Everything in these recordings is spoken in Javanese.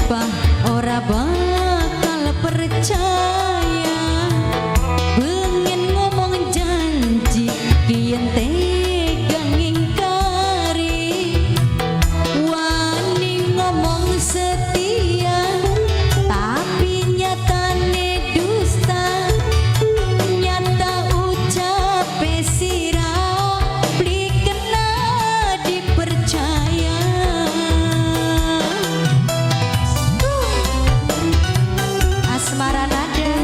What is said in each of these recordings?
Sumpah ora bakal percaya. Pengen ngomong janji kiyen tega ngingkari. Wani ngomong setia, tapi nyatane dusta. Nyata ucape sira beli kena dipercaya. Asmara Nada.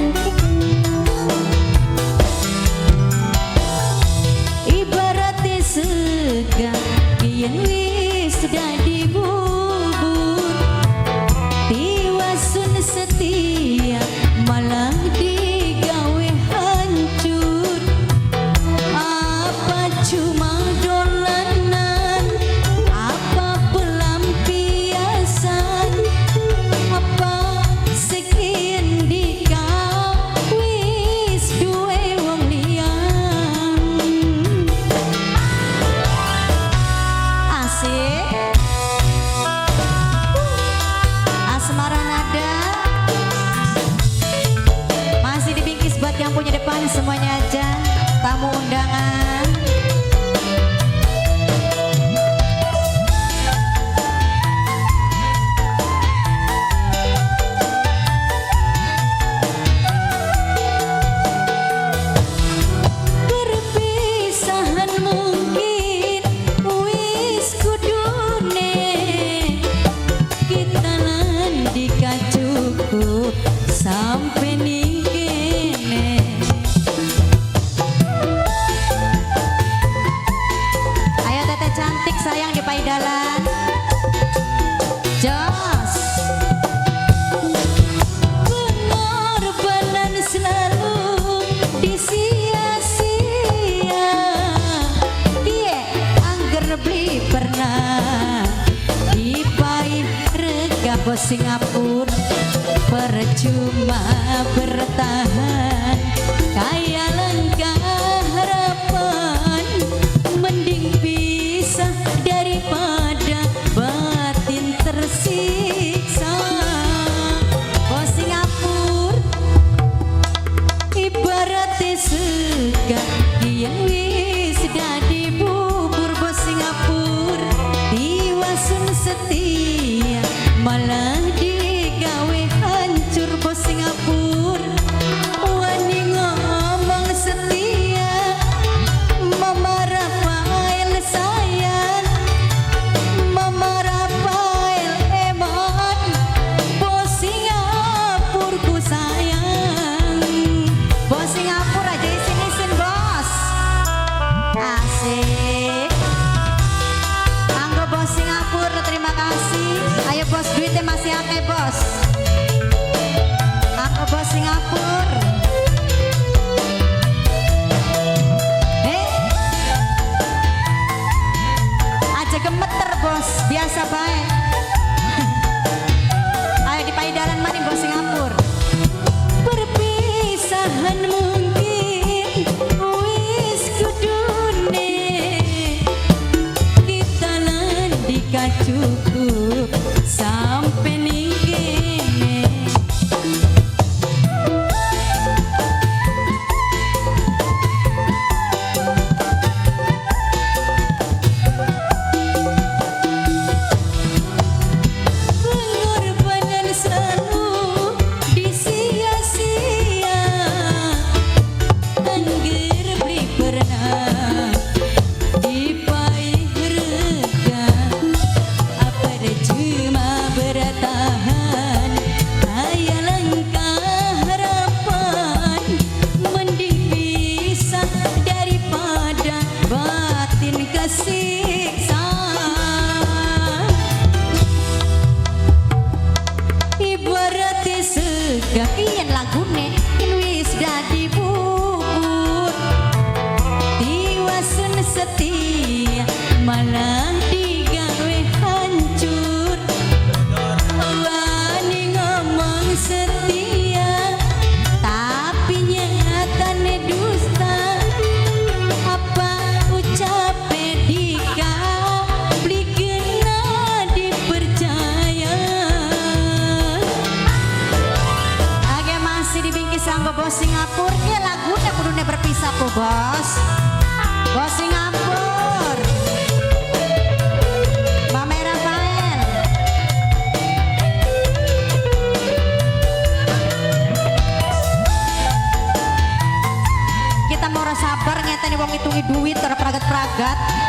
Ibaratnya sega kiyen wis dadi bubur. Tiwasun setia malah digawe hancur. Apa cuma dolanan, apa pelampiasan, apa sekian dika wis duwe wong liyan. Asik. Asmara Nada masih dibingkis buat yang punya depan semuanya aja, tamu undangan. Perpisahan mungkin wis kudune, kita nandika cukup sampai ning kene. Ayo teteh cantik sayang di Paidalan. Jos. Pengorbanan selalu disia-sia. Piye angger beli pernah dipai rega bos Singapura. Percuma bertahan kaya langkah harapan. Mending pisah daripada batin tersiksa. Bos Singapura ibaratnya sega kiyen wis dadi bubur. Bos Singapura tiwasun setia malah digawe hancur. Bos Singapura wani ngomong setia, Mama Rafael sayang, Mama Rafael emon. Bos Singapura ku sayang. Bos Singapura aja isin-isin bos. Asik. Anggo bos Singapura terima kasih. Ayo bos, duitnya masih akeh bos. Anggo bos Singapura. Eh, aja gemeter bos, biasa baik. Ayo di Paidalan maning bos Singapura. Perpisahan mungkin wis kudune, kita nandika cukup sampai ning kene. Pengorbanan selalu disia-sia. Angger beli pernah dipai rega. Apa ragat.